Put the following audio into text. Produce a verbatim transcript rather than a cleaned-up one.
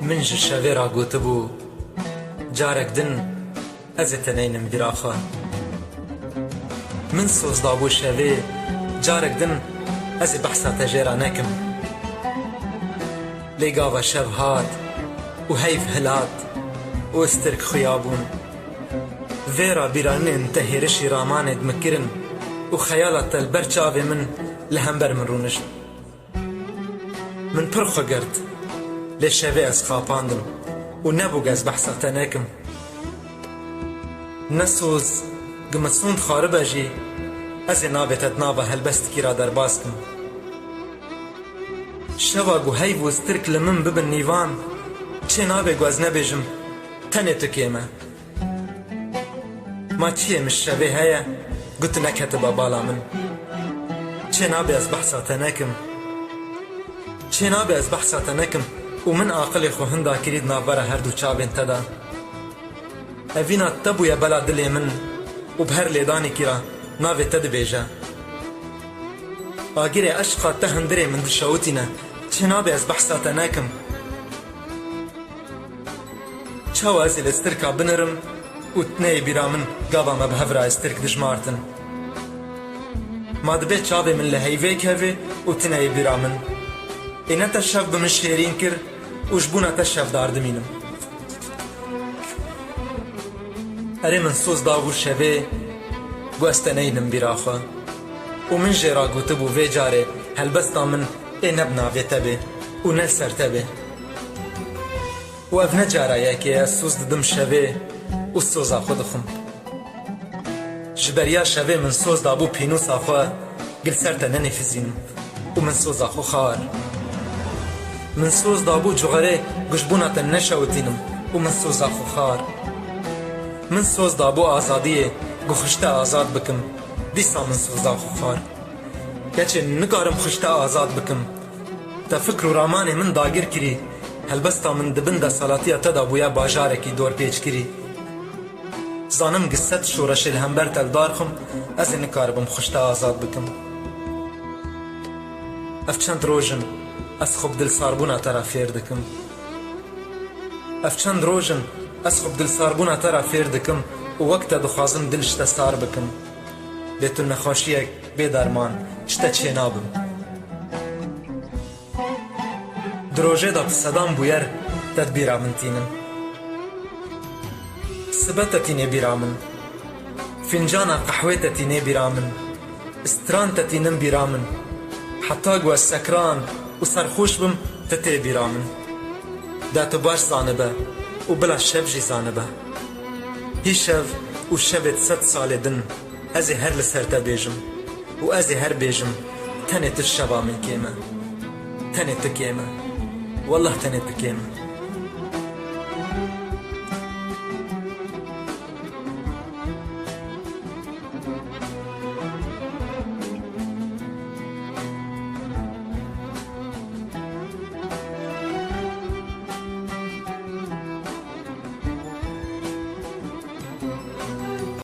Min ji şevê re gotibû, carek din ez ê te neynim bîra xwe. Min soz dabû şevê, carek din ez ê behsa te jê re nekim. Lê gava şev hat û heyv hilat û stirk xuya bûn. Vê re bîranên te hêrişî ramanê di min kirin û xeyala te li ber çavê min li hember min rûnişt. Min pir xwe girt, lê şevê ez xapandim û nebû ku ez behsa te nekim. Ne soz, ku min sond xaribe jî, ez ê navê te di nava helbestikî re derbas kim. Şeva ku heyv û stirk li min bibin nîvan, çê nabe ku ez nebêjim, tenê tu kêm e. Ma çiyê min şevê heye, ku tu neketibe bala min. Çê nabe ez behsa te nekim. Çê nabe ez behsa te nekim û min aqilê xwe hinda kirî di navbera her du çavên te de. Evîna te bûye bela dilê min û bi her lêdanekî re navê te dibêje. Agirê eşqa te hundirê min dişewitîne, çê nabe ez behsa te nekim. Çawa ez ê li stirka binirim û tu neyê bîra min, gava me bi hev re stirk dijmartin? Ma dibe çavê min li heyvê keve û tu neyê bîra min? Ê ne te şev bi min şêrîn kir û ji bona te şevdar dimînim. Erê, min soz dabû şevê, ku ez te neynim bîra xwe. Û min jê re gotibû, vê carê helbesta min ê ne bi navê te bê û ne li ser te bê. Û ev ne cara yekê ye ez soz didim şevê û soza xwe dixwim. Ji beriya şevê min soz dabû pênûsa xwe, ku li ser te nenêfizînim û min soza xwe xwar. Min soz dabû cuxerê, ku ji bona te neşewitînim û min soza xwe xwar. Min soz dabû azadiyê, ku xwe ji te azad bikim, dîsa min soza xwe xwar. Keçê nikarim xwe ji te azad bikim. Te fikr û ramanê min dagir kirî, helbesta min di bin desthilatiya te de bûye bajarekî dorpêçkirî. Zanim ku sed şoreşê li hember te li dar xim, ez ê nikaribim xwe ji te azad bikim. Ev çend roj in ez xwe bi dilsarbûna te re fêr dikim. Ev çend roj in ez xwe bi dilsarbûna te re fêr dikim û wek te dixwazim dil ji te sar bikim. Bê tu nexweşiyek bê derman ji te çênabim. Di rojê de bi sedan bûyer te di bîra min tînin. Sibe te tînê bîra min. Fincana qehwê te tînê bîra min. Stran te tînin bîra min. Heta ku ez sekran û serxweş bim, tu tê bîra min. De tu baş zanibe û bila şev jî zanibe. Hî şev û şevê di sed salê din. Ez ê her li ser te bêjim û ez ê her bêjim, tenê tu şeva min kêm e. Tenê tu kêm e. Wellah tenê tu kêm e.